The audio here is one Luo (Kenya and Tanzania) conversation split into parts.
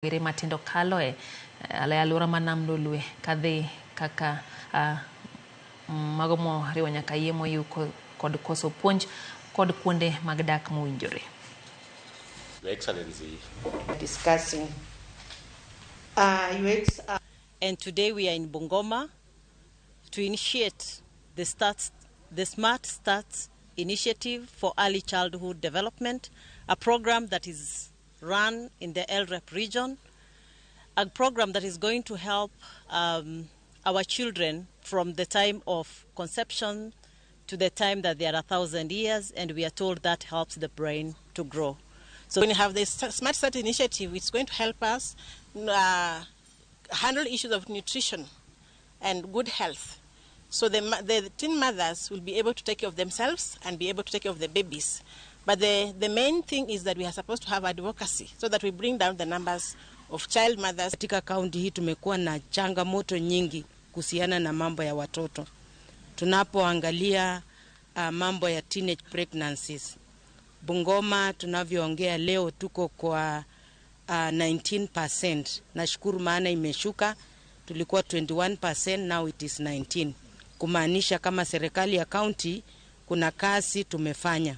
Rowere matindo kaloe e alwora ma Nam Lolwe kadhi kaka mago moriwo nyaka yemo kod koso puonj kod kuonde mag dak mowinjore. Your Excellency. Discussing. And today we are in Bungoma to initiate the Smart Starts Initiative for Early Childhood Development, a program that is run in the ELREP region, a program that is going to help our children from the time of conception to the time that they are 1,000 years, and we are told that helps the brain to grow. So when you have the Smart Start Initiative, it's going to help us handle issues of nutrition and good health. So the teen mothers will be able to take care of themselves and be able to take care of the babies. But the main thing is that we are supposed to have advocacy so that we bring down the numbers of child mothers. Katika kaunti hii tumekuwa na changamoto nyingi kuhusiana na mambo ya watoto. Tunapoangalia mambo ya teenage pregnancies. Bungoma tunavyoongea leo tuko kwa 19%. Nashukuru maana imeshuka, tulikuwa 21%, now it is 19. Kumaanisha kama serikali ya kaunti kuna kazi tumefanya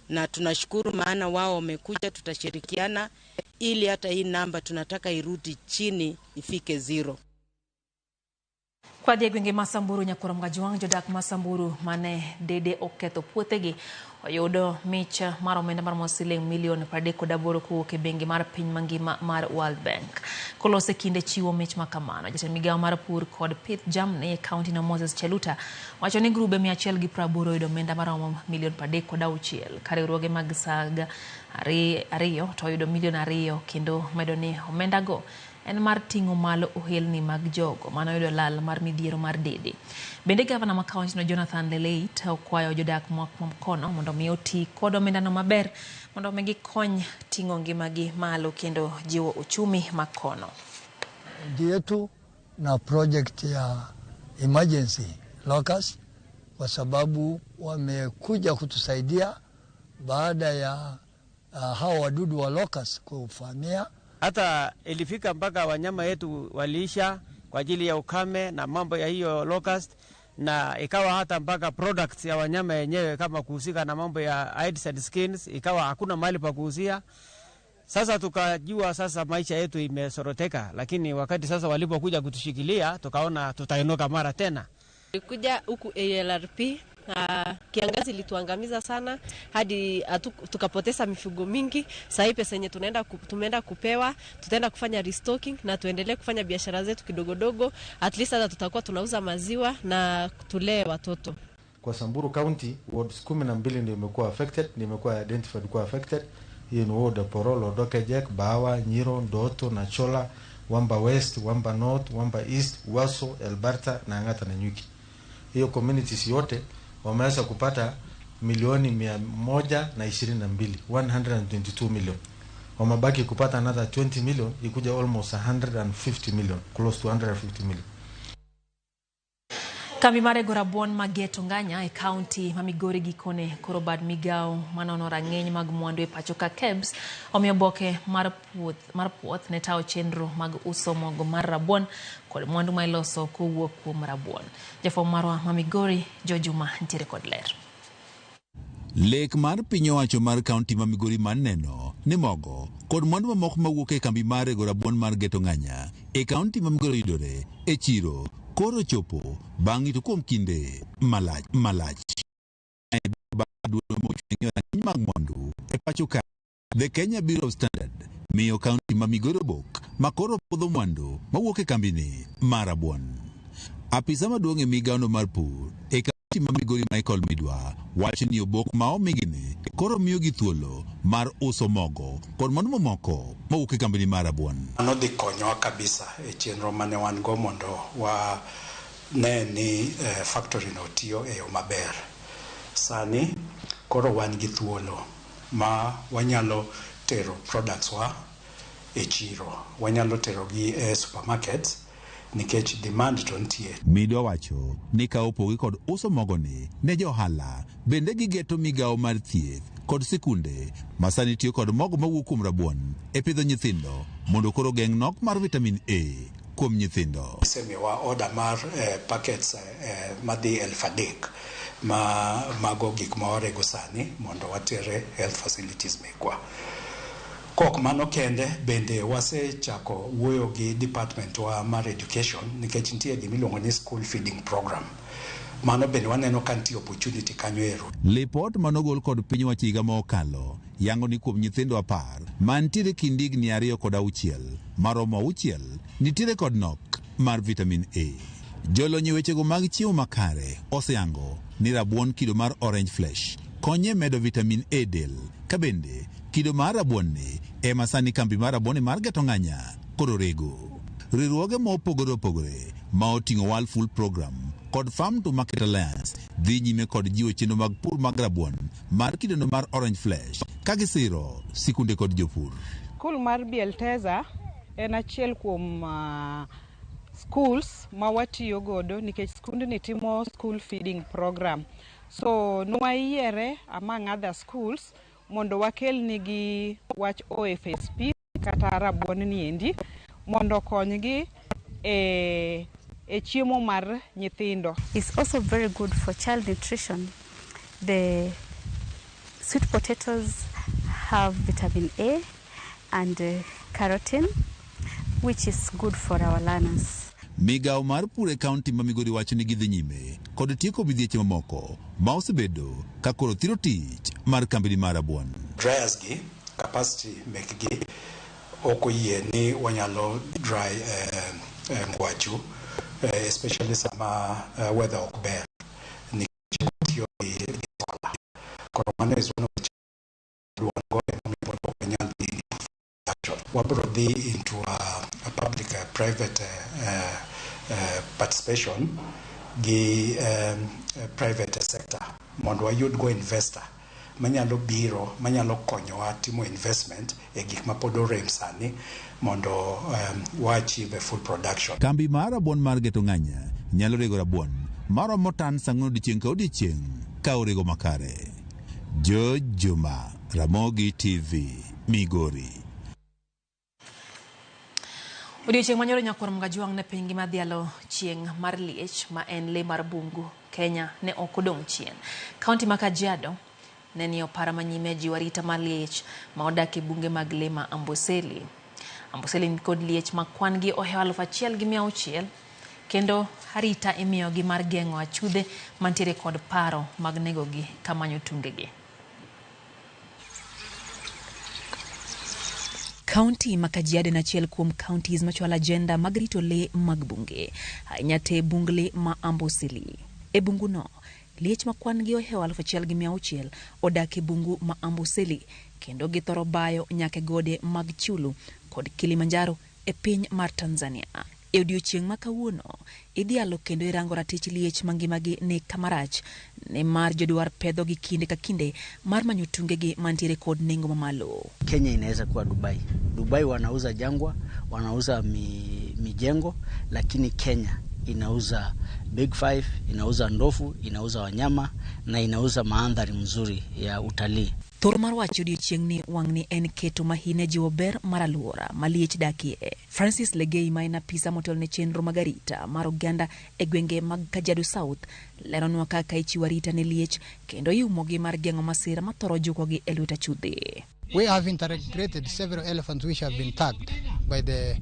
na tunashukuru maana wao wamekuja, tutashirikiana ili hata hii namba tunataka irudi chini ifike zero. Kwadhi e gwenge ma Samburu, Nyakoro Mgajwang', jodak ma Samburu mane dede oketho puothegi oyudo mich mar omenda maromo siling milion 38 kowuok e bengi mar piny mangima mar World Bank. Kolose kinde chiwo mich makamano, jatend migawo mar pur kod pith jamni e kaunti no, Moses Cheluta, wacho ni grube 180 oyudo omenda maromo milion 36 ka riwruoge mag saga ariyo to oyudo milion 2, kendo medo ni omendago en mar ting'o malo ohelni mag jogo manoyudo lal mar midhiero mar dede. Bende gavana ma kaontino, Jonathan Leleit, okwayo jodak kono mondo mi oti kod omendano maber mondo mi gikony ting'o ngimagi malo kendo jiwo uchumi ma kono. Yetu na project ya emergency locust kwa sababu wamekuja kutusaidia baada ya hawa wadudu wa locust kuvamia. Hata ilifika mpaka wanyama yetu waliisha kwa ajili ya ukame na mambo ya hiyo locust, na ikawa hata mpaka products ya wanyama yenyewe kama kuhusika na mambo ya hides and skins, ikawa hakuna mahali pa kuuzia. Sasa tukajua sasa maisha yetu imesoroteka, lakini wakati sasa walipokuja kutushikilia, tukaona tutainuka mara tena. Kuja huku ALRP, kiangazi ilituangamiza sana hadi tukapoteza mifugo mingi. Sasa hii pesa yenye tumeenda kupewa, tutaenda kufanya restocking na tuendelee kufanya biashara zetu kidogodogo. At least hata tutakuwa tunauza maziwa na tulee watoto. Kwa Samburu County, wards 12 ndio imekuwa affected, ndio imekuwa identified kuwa affected. Hiyo ni ward ya Porol, Lodokejek, Bawa, Nyiro, Ndoto, Nachola, Wamba West, Wamba North, Wamba East, Waso, Elbarta na Ang'ata na Nyuki. Hiyo communities yote wameweza kupata milioni 122, 122 million. Wamebaki kupata another 20 million, ikuja almost 150 million, close to 150 million. Kambi mar rego rabuon ma Geto Nganya e kaunti ma Migori gikone koro bad migawo manono rang'iny mag mwandu e pacho ka, KEBS, omiyo oboke mar puoth ne tayo chenro mag uso mogo mar rabuon kod mwandu ma iloso kowuok kuom rabuon. Jafwambo marwa ma Migori, Jo Juma, nitiere kod ler. Lek mar piny owacho mar kaunti ma Migori mar neno ni mogo kod mwandu mamoko mawuok e kambi mar rego rabuon mar Geto Ng'anya e kaunti ma Migori yudore e chiro koro chopo bang' rito kuom kinde malach malach. Duol mag mwandu e pacho ka, The Kenya Bureau of Standard, miyo kaunti ma Migori obok ma koro puodho mwandu mawuok e kambini mar rabuon. Apisa maduong' e migawono mar pur e kaunti ma Migori, Michael Midwa, wacho ni obok ma omigini koro miyogi thuolo mar uso mogo kod mwandu mamoko mawuok e kambini mar rabuon. Mano dhi konyowa kabisa e chenro mane wan go mondo wa ne ni factory no tiyo e yo maber. Sani koro wan gi thuolo ma wanyalo tero products wa e chiro. Wanyalo tero gi e supermarkets. nikech demand to nitie. Mido wacho ni ka opogi kod uso mogoni ne johala, bende gigeto migawo mar thieth kod sikunde ma sani tiyo kod mogo mawuok kuom rabuon e pidho nyithindo mondo koro geng' nok mar vitamin A kuom nyithindo. Isemiyowa order mar packets madhi 3,000 ma mago gik ma warego sani mondo watere health facilities mekwa. Kok mano kende, bende wasechako wuoyo gi department wa mar education nikech nitie gimiluongo ni school feeding program. Mano bende waneno ka nitie opportunity kanyo ero. Lipot manogol kod piny owacho higa ma okalo yango ni kuom nyithindo 10 mantiere kind higni 2 kod 6 maromo 6 nitiere kod nok mar vitamin A. Jolony e wechego mag chiemo makare oseyango ni rabuon kido mar orange flesh konye medo vitamin A del, ka bende kido mar rabuon ni ema sani kambi mar rabuon mar Geto Ng'anya koro rego. Riwruoge ma opogore opogore ma oting'o World Food Program kod Farm to Market Alliance dhi nyime kod jiwo chenro mag pur mag rabuon mar kidono mar orange flesh ka gisiro sikunde kod jopur. Skul mar Bielteza en achiel kuom schools ma watiyo godo nikech skundni timo school feeding program. So nwayiere among other schools mondo wakelnigi wach OFSP kata rabuon niendi mondo okonygi e chiemo mar nyithindo. It's also very good for child nutrition. The sweet potatoes have vitamin A and carotene, which is good for our learners. Migawo mar pur e kaunti ma Migori wacho ni gidhi nyime kod tieko midhieche mamoko ma osebedo ka koro thiro tich mar kambini mar rabuon. Dryers gi, capacity mekgi ok oyie ni wanyalo dry ngwachu, especially sama weather ok ber nikech tiyo gi solar. Koro mano is one of the challenges wan go, emomiyo pod ok wanyal dhi into production. Wabro dhi into a public private participation gi private sector mondo wayud go investor manyalo biro manyalo konyowa timo investment e gik ma pod orem sani mondo wa achieve a full production. Kambi mar rabuon mar Geto Ng'anya nyalo rego rabuon maromo tan 4 odiechieng' ka odiechieng' ka orego makare. George Juma, Ramogi TV, Migori. Odiechieng' manyoro nyakwar Mgajwang' ne piny ngima dhialo chieng' mar liech ma en le mar bungu Kenya ne ok odong' chien. Kaunti ma Kajiado ne ni opara manyime jiwo arita mar liech ma odak e bunge mag le ma Amboseli. Amboseli ni kod liech ma kwan gi ohewo 1,600 kendo arita imiyogi mar geng'o achudhe mantiere kod paro mag negogi kamanyo tungegi. Kaunti ma Kajiado en achiel kuom counties machwalo agenda mag rito le mag bunge, ahinya te bung le ma Amboseli. E bunguno, liech ma kwan gi ohewo 1,600 odak e bungu ma Amboseli kendo githoro bayo nyaka e gode mag Chyulu kod Kilimanjaro e piny mar Tanzania. E odiochieng' ma kawuono, idhialo kendo irango ratich liech mangimagi ni kamarach nimar jodwar pedhogi kinde ka kinde mar manyo tungegi mantiere kod nengo mamalo. Kenya inaweza kuwa Dubai. Dubai wanauza jangwa, wanauza mijengo, lakini Kenya inauza Big Five, inauza ndovu, inauza wanyama na inauza mandhari mzuri ya utalii. Thor mar wach odiochieng' ni wang'ni en keto mahine jiwo ber mar alwora ma liech dakie. Francis Legei ma en apisa motelo ne chenro mag arita mar oganda e gwenge mag Kajiado South leronwa kaka ichiwo arita ne liech kendo iumogi mar geng'o masira mathoro jukogi e lwet achudhe. We have integrated several elephants which have been tagged by the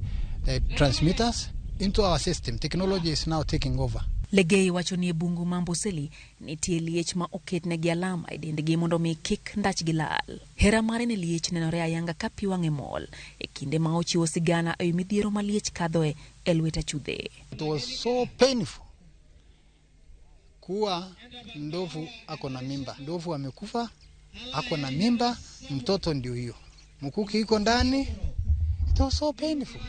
transmitters into our system. Technology is now taking over. Legei wacho ni e bungu ma Amboseli nitie liech ma oketnegi alama e dendgi mondo mi kik ndachgi lal. Hera mare ne liech nenore ayanga ka pi wang'e mol e kinde ma ochiwo sigana ewi midhiero ma liech kadhoe e lwet achudhe. It was so painful kuwa ndovu ako na mimba, ndovu amekufa, ako na mimba, mtoto ndio hiyo, mkuki iko ndani. It was so painful.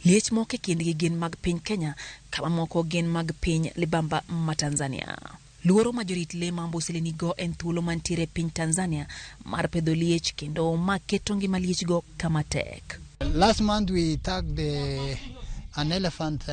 Liech moko e kindgi gin mag piny Kenya kama moko gin mag piny libamba ma Tanzania. Luoro ma jorit le ma Amboseli nigo en thuolo mantiere e piny Tanzania mar pedho liech kendo ma keto ngima liechgo kama tek. Last month we tagged an elephant.